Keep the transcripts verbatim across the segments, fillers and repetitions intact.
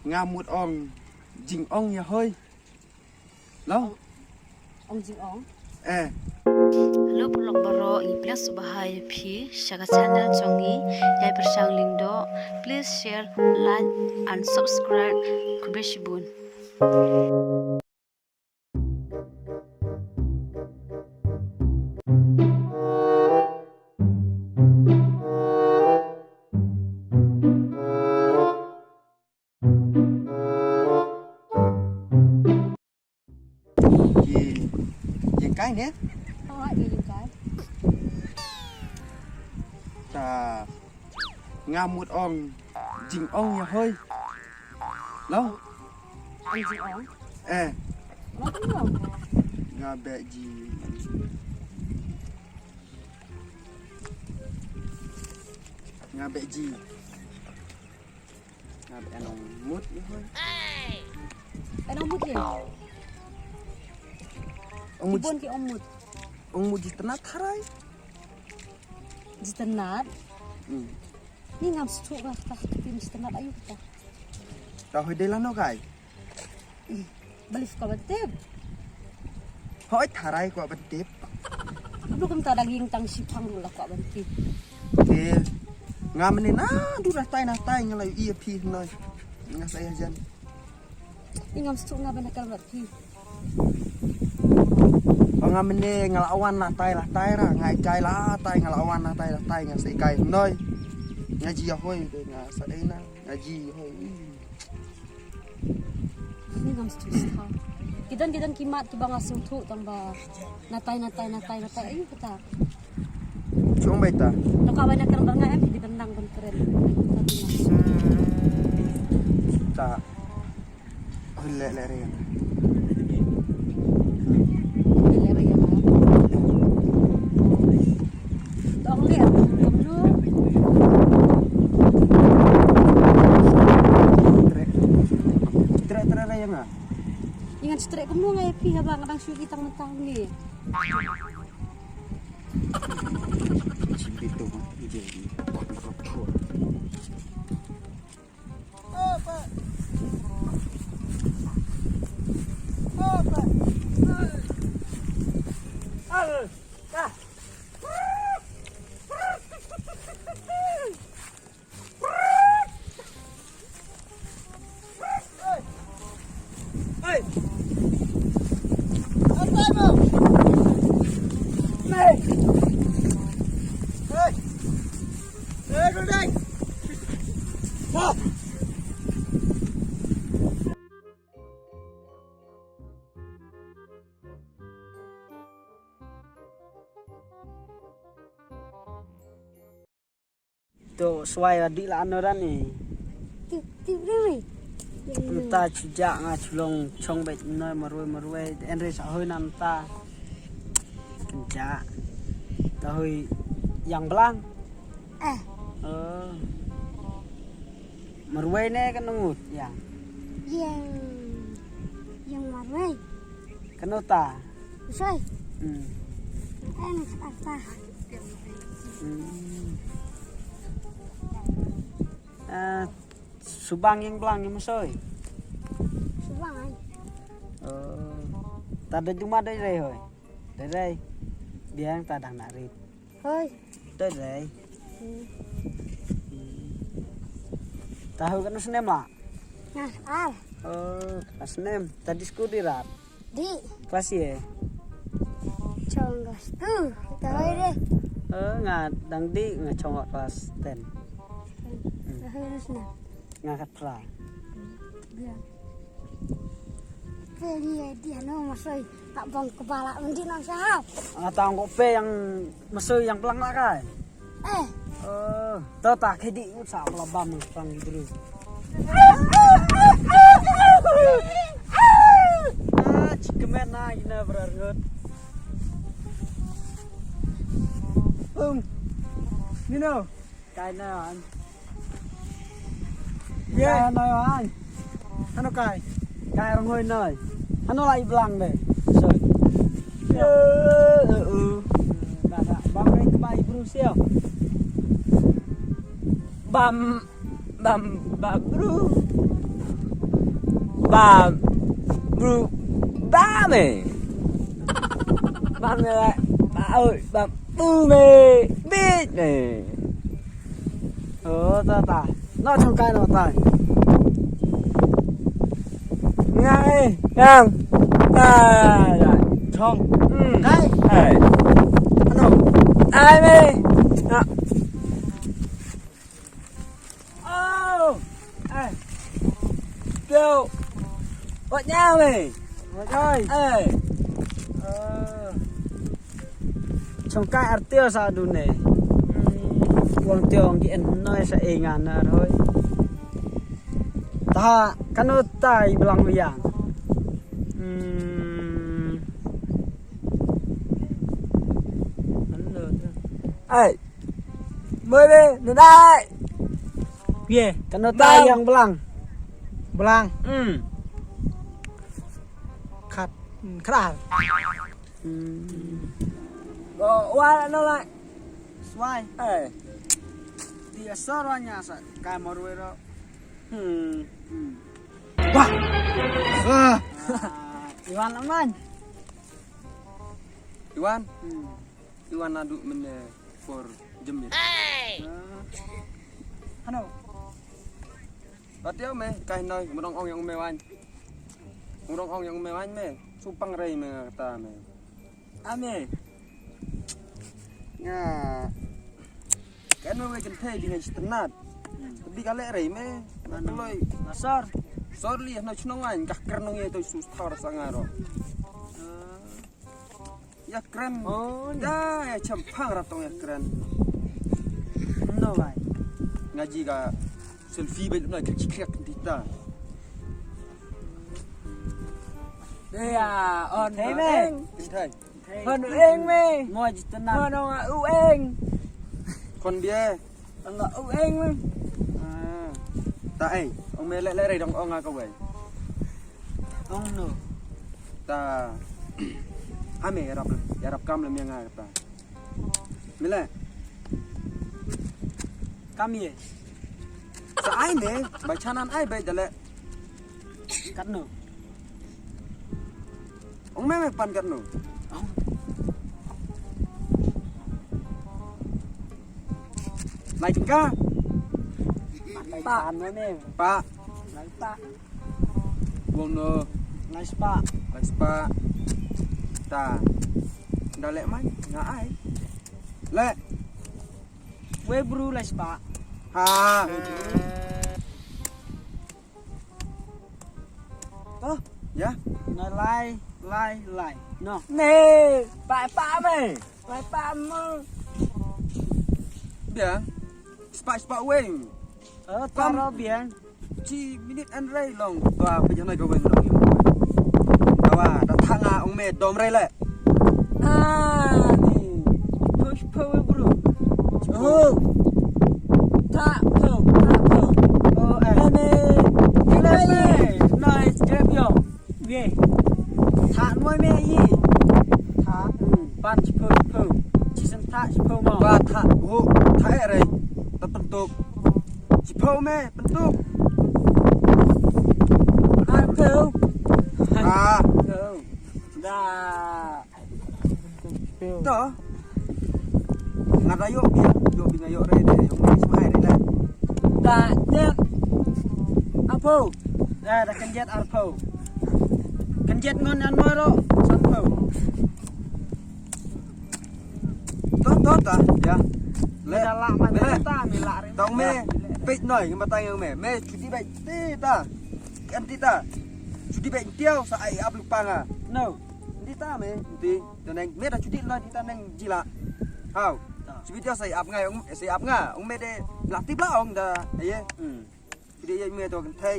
Nga mut ong jingong ïa hoi. Lo? Ong jingong? Eh. Hello paralok baroh, ngi pdiang sngewbha ïa phi sha ka channel jong ngi, Ïai Pyrshang Lyngdoh. Please share, like and subscribe. Khublei shibun. Ki, ïeng kai ne? Oh, ïeng kai. Ta, nga mut ong jingong ïa hoi. Lo? Ong jingong? Eh. Lo tu lo. Nga beh ji. Nga beh ji. Nga beh ong mut ïa hoi. Ong mut ïa. Ong mut. Kibun ki ong mut. Ong mut ji tnat tharai. Ji tnat. Hmm. Ni ngam sngewthuh ba ta tim ji tnat ayu ta. Ta hoi dei lano kai. Balif ka ban tip. Hoi tharai ka ban tip. Ablu kumta dang ïeng tang shipang ruh la ka ban tip. Te nga mynne na du na tai na tai nga la ïohi ïa phi noi. Nga sa ïa jan. Ni ngam sngewthuh nga ban kal bad phi. Ba nga mynne nga la wan la tai la tai ra, nga ïa kai la tai nga la wan la tai la tai nga sa ïa kai noi. Nga ji ïa hoi te nga sa dei na. Nga ji hoi. Ni ngam sngewthuh. Ki don ki don ki mat kiba nga sngewthuh tang ba natai natai natai natai ayu kata. Chung bai ta. Naka bai na kren ba nga em di benang ban kren. Ta. Hoi le le re. Tong le kumno. Tre tre re nga. Ingat tre kumno nga ïa phi haba nga dang shu ki tang mentang ni. Chimbit tu mah ije. To swai la dih la ano dan ni. Tip tip ni. Nta chujak nga chulong chong bet noi marwei marwei enre sa hoi nan ta. Kenja. Ta hoi yang belang. Eh. Oh. Marwei ne kan ngut yang. Yang yang marwei. Kan ta. Soi. Hmm. Em apa? Hmm. Eh, subang yang belang yang masoi. Subang ai. Oh. Tada juma dai dai hoi. Dai dai. Biang tada nak rit. Hoi. Dai dai. Hmm. Tahu kan snem lah. Nah, ar. Oh, kan snem. Tadi sekolah di rat. Di. Kelas ye? Chong kelas tu. Tahu deh. Eh, nga dang di nga chong kelas ten. Hmm. Tahu deh snem. Nga kat pra. Biang. Peli ya dia no masoi tak bang kepala mending nang sahap. Nga tang kok pe yang masoi yang pelang lah kai. Eh. Oh, to ta khedi u sa pla bam pang dru. Ah, chikmen na ina berar ngot. Um. Nino. Kai na an. Ye. Kai na an. Ano kai? Kai rong hoi noi. Ano lai blang de. Soi. Ye, eh, eh. Ba ba bam kai ke bai bru sio. Bam bam bam bru. Bam. Bru. Bam eh. Bam eh. Bam oi. Bam. Bum eh. Bit eh. Oh, ta ta. No chong kai no tai. Nga eh. Yang. Ta. Chong. Hmm. Dai. Hai. Ano. Ai me. Na. Oh. Ai. Teo. Wat nyam eh. Wat nyam. Eh. Ah. Chong kai artio sa dune. Wang tio ang ki en noi sa e nga na roi. Ta kano tai belang liang. Hmm. Ai. Mui be, nunai. Ye, kano ta yang belang. Belang. Hmm. Khat, hmm, khat. Hmm. Go, wa no lai. Swai. Eh. Dia sorwanya sa kai morwe ro. Hmm. Hmm. Wah. Ah. Iwan aman. Iwan. Hmm. Iwan nadu mene for jemit. Ah. Hano. Atiaw me kai noi mrong ong yang me wan. Mrong ong yang me wan me. Supang rei me kata me. Ame. Nga. Kan me we kan thei dengan setenat. Tapi kale rei me. Mana loi. Nasar. Sorli no chnong wan kah kernong ye to sus thor sangaro. Ah. Ya kren. Oh, ya, ya champang ratong ya kren. No bai. Ngaji ka selfie bai lupna krik krik dita. Ya, on. Thei me. Thei. On eng me. Mo jitena. Mo no eng. Kon dia. Ong nga u eng me. Ah. Ta ei, ong me le le rei dong ong nga ka wei. Ong no. Ta. Ha me yarap, yarap kam le me nga ta. Me le. Kam ye. Sa ai me, ba chanan ai be jale. Katno. Ong me me pan katno. Lai ka. Pa. Pan me. Pa. Lai pa. Wong no. Lai spa. Lai spa. Ta. Dale mai nga ai. Le. We bru lai spa. Ha. Oh, ya. Na lai, lai, lai. No. Ne, pa pa me. Lai pa me. Biang. Spa spa weng. Oh, taro biang. Chi minit an rei long. Ba pe janai ka weng long. Dawa, da thanga ong me dom rei le. Ah, ni. Push power bro. Oh. Ta po, ta po. Oh, eh. Ane. Ane. Nice, jab yo. Ye. Ta noi me yi. Ta. Hmm. Ban chi po, po. Chi sen ta chi po mo. Ba ta. Ho. Ta eh rei. Ta pentuk. Chi po me pentuk. Ar po. Ah. Po. Da. To. Nga da yok bia, yok bia nga yok re de, yok bia smai re le. Da jet. Arphew. Da da kan jet arphew. Kan jet ngon an maro sanphew. To to ta ya. Le da la ma ta mi la re. Tong me peit noi ngi ma ta ngi me. Me chuti bai ti ta. Kan ti ta. Chuti bai tiaw sa ai ap lupanga. No. Ti ta me ti. Taneng me da chuti la ti taneng jila. Hau. Chuti sa ap ngai ong sa ap nga ong me de la tip la ong da ye. Chuti ye me to kan thai.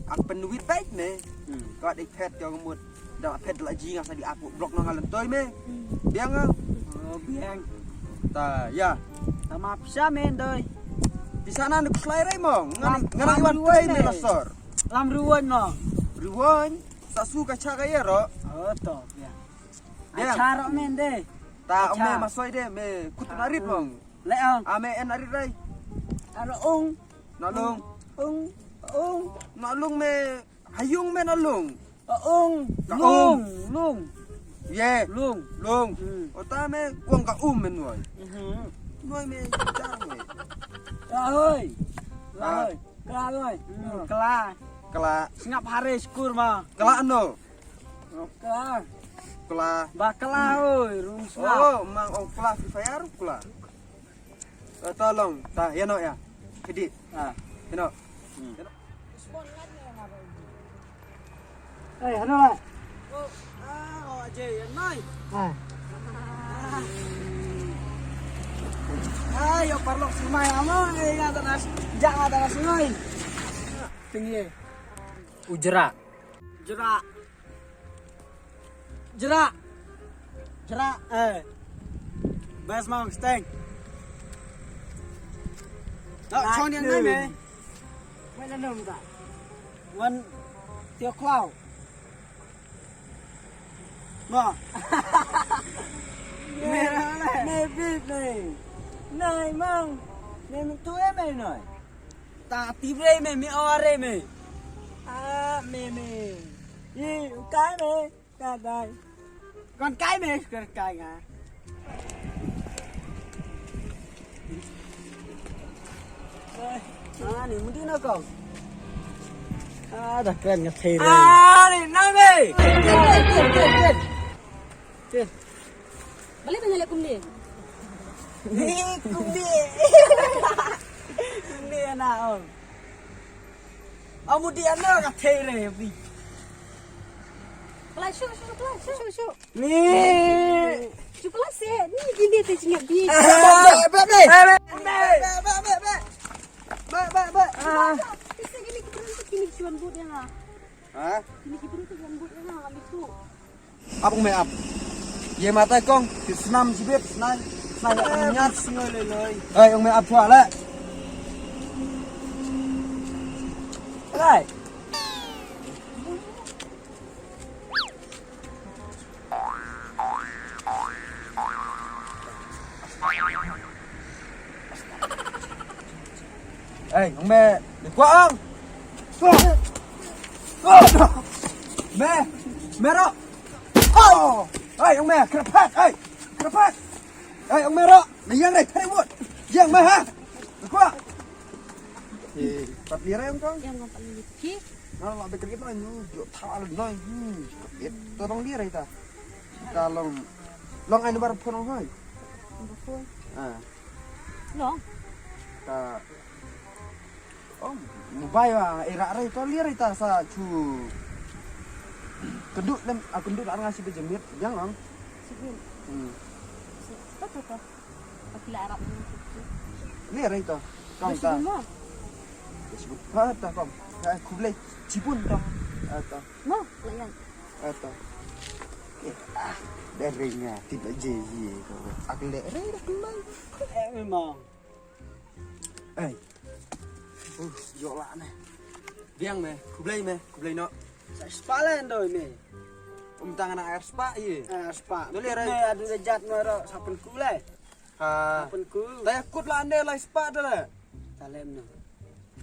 Ak pen wit bait me. Ka de phet ka mut da phet la ji nga sa di ak blok no ngalan toy me. Biang nga. Oh biang. Ta ya. Tama pisa me doi. Pisa nan ku slai rai mong. Ngan ngan wan toy me la sor. Lam ruwan mong. Ruwan. Sa su ka cha ka ye ro. Oh to ya. Ai charo men de. Ta ong me masoi de me kut na rit mong. Le ong. A me en na rit rai. Aro ong. Na lung. Ong. Ong. Na lung me Ha yung me na lung. Ka ung. Ka lung. Ung. Lung. Ye. Lung. Lung. Hmm. Ota me kwang ka um me noi. Mhm. Noi me jar me. Lahoi. Ah. Lahoi. Kla noi. Hmm, kla. Kla. Sngap hare skur ma. Kla no. Kla. Kla. Ba kla oi, rung sngap. Oh, mang ong kla Free Fire kla. Eh, tolong, ta, ya no ya. Kedi. Ah, ya no. Hmm. Ya no. Eh, ano ba? Oh, ah, oh, Ajay, yan mai. Ah. Ay, yo parlok si mai amo, eh, ya tanas, ja tanas mai. Tinggi. Ujra. Jra. Jra. Jra. Eh. Best mong steng. Tak chon yang nai me. Mai na nom ta. Wan tio klau. Ba. Me me bit nai. Nai mang. Me tu e me nai. Ta ti bre me me ore me. Ah me me. Ye kai me. Ka dai. Kon kai me, kon kai nga. Ah, ni mudi na kong. Ah, da kren nga thei re. Ah, ni na me. Ken, ken, ken, ken, ken. Ken. Balik banyak lek kumne. Ni kumne. Kumne na ong. Amu di ano ka thei re bi. Pala shu shu pala shu shu shu. Ni. Shu pala se ni gini te jingap bi. Ba ba ba. Ba ba ba. Ba ba ba. Ba ba ba. Kisa gini kibrun tu kini chuan but yang ah. Ha? Kini kibrun tu chuan but yang ah kami tu. Ap ong me ap. Ye matai kong, ki snam jibit, snai, snai ong nyat. Snai loi loi. Ai ong me ap chwa le. Ai. Ei, ong me, me kwah ong. Me, me ro. Oh, ei, ong me, krapat, ei, krapat. Ei, ong me ro, me yang rei, pere wot. Yang me ha. Me kwah. Eh, pat lirai ong kong. Yang kong pat lirai. Ki? Na la be kriket na nyu, jo thal na. Hmm, kriket. To dong lirai ta. Ta long, long ai number phone ong hoi. Number phone. Ah. Long. Ta. Oh, mobile ba, era re to lir ita sa chu. Kendu lem, ah, kendu la nga si bejemit, jang long. Sibin. Hmm. Betul tu. Pati la Arab ni. Lir ita. Kong ta. Sibin ma. Sibin. Ha ta kong. Ha kublai. Sibun ta. Ha ta. Ma, layan. Ato. Eh, ah, dering ah, tiba je ye ko. Ak le re dak mai. Eh, memang. Eh. Uh, yo la ne. Biang me, kublai me, kublai no. Sa spa la ndo me. Um tang na air spa ye. Air spa. No le re. Me adu de jat no ro sapen kublai. Ha. Sapen ku. Ta ya kut la ande la spa de le. Talem no.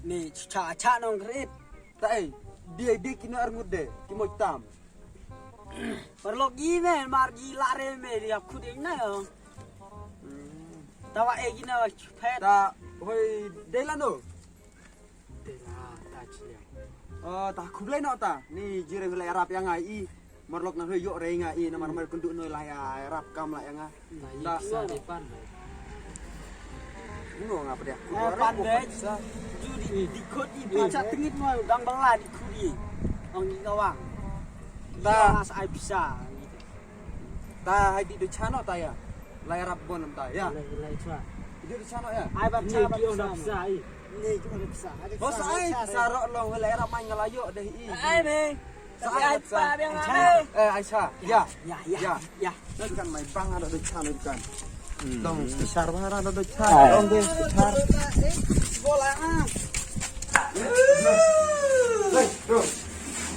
Ni cha cha nong krit. Ta ei, dia dia kino ar ngut de, ki mo tam. Parlok gi me, mar gi la re me, dia khut ing na yo. Hmm. Ta wa e gi na wa phet. Ta hoi de la no. De la ta chi. Oh, ta khublei no ta. Ni jire la rap yang ai i. Marlok na hoi yo re nga i, na mar mar kundu no la ya rap kam la yang a. Na, da. Ipsa di pan. Ngo nga pediak. Eh, pan de. Ju di, di khot i, pisa tengit mo, dang bang la di khot i. Ong i ngawang. Da. Mas ai pisa. Da, hai di du chano ta ya. Lai rap bon ta ya. Lai, lai chwa. Di du chano ya. Ai ban cha ban pisa. Ni ki ban pisa. Bos ai pisa ro long lai rap mai ngala yo de i. Ai me. Sa ai pa biang ai. Eh, Aisha. Ya. Ya, ya, ya. Kan mai bang ada de chano kan. Dong special ba ada de chano. Dong de special. Bola ah. Hey, bro.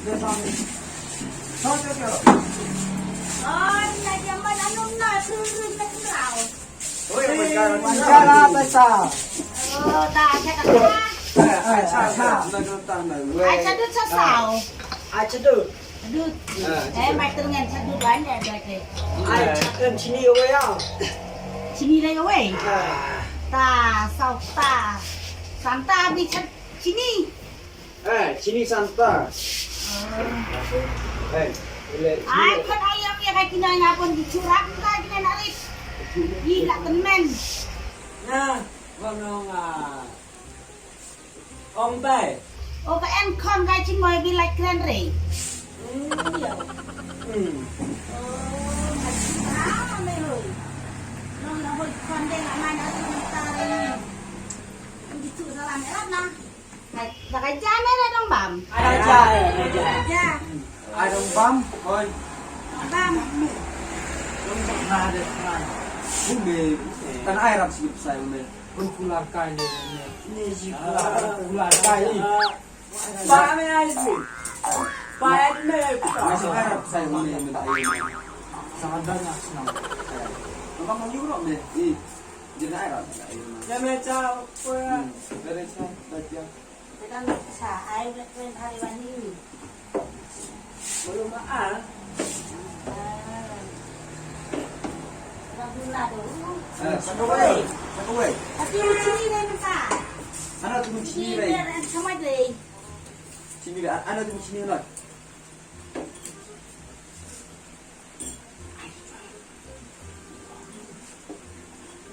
Dia bang. Kau cakap. Oh, ni lagi yang mana nung na turun na kurau. Oh, yang mana? Mana pesa? Oh, dah ada dah. Aisha, Aisha. Aisha tu sasau. Ai chadut. Chadut. Ah, eh, chadut. Mai terngen chadut ban ya dah ke. Ai chadut chini away ya. Chini lagi away. Ah. Ta, sau ta. Santa bi chad chini. Eh, chini santa. Oh. Eh, ile. Ai chini. Kan ayam ya kai kina ngapun dicurak ta kina narit. Ila tenmen. Nah, kono nga. Ong bai. O ka en khon ka chingmoi bi lait kren re. Hmm, ya. Hmm. Oh, ka chingmoi me lo. Nong na hoi khon de na man asu nta re. Di tu salam erat na. Hai, da ka ja ne da dong bam. Ada ja. Ja. Ai dong bam, oi. Bam. Dong bam na de na. Bun me. Tan ai rap sip sai me. Bun kular kai ne. Ne ji kular. Kular kai. Ba me ai ji. Ba me ai. Masih ai rap sai me me da ai. Sangat banyak senang. Bang mau yuro me. Ih. Jadi ai rap. Ya me cha. Dari cha. Baca. Tekan sa ai black pen hari wani. Belum ah. Dah gula dulu. Eh, satu wei. Satu wei. Tapi di sini deh minta. Sana tu di sini wei. Biar sama deh. Sini wei. Ana tu di sini lah.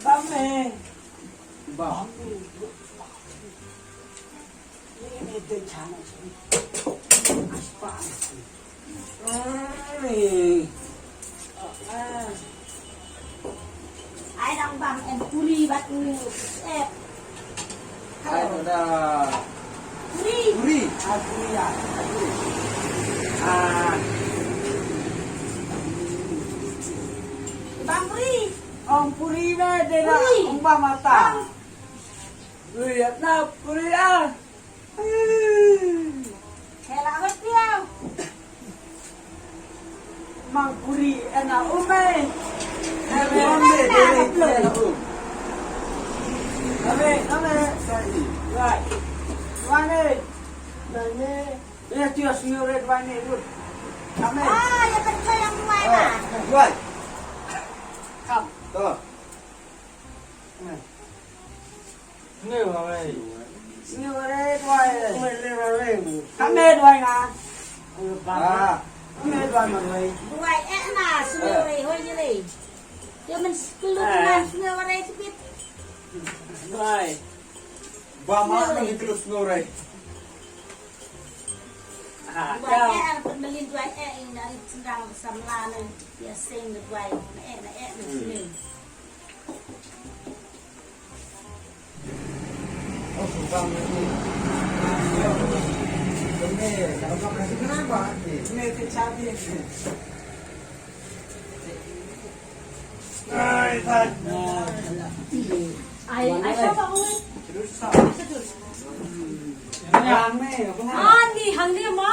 Bam eh. Bam. Ni ni de chana chana. Aspa. Ni. Ai dang bam en puri batu. Eh. Ai, ada. Puri. Puri. Ah, puri ya. Puri. Ah. Bang puri. Ong puri me de na. Puri. Ong ba mata. Bang. Puri ya na puri ah. Hela hot piau. Mang puri ena umai. Ame ame ena um. Ame ame sai. Wai. Wai ne. Nane. Ina tios ni red wai ne rut. Ame. Ah, ya percaya yang wai na. Wai. Kam. To. Sngewbha wei. Sngewbha wei. Ka me duwai na. Ah. Ka me duwai ma duwai. Duwai eh na sngewbha wei hoi jilei. Ya men sekelu na sngewbha wei sepit. Duwai. Ba ma ni kelu sngewbha wei. Duwai eh ar pun melin duwai eh ing dari sendang samla na. Ya sing duwai na eh na eh na sngewbha. Ai, ai, siapa, oi? Ani, hang dia, ma?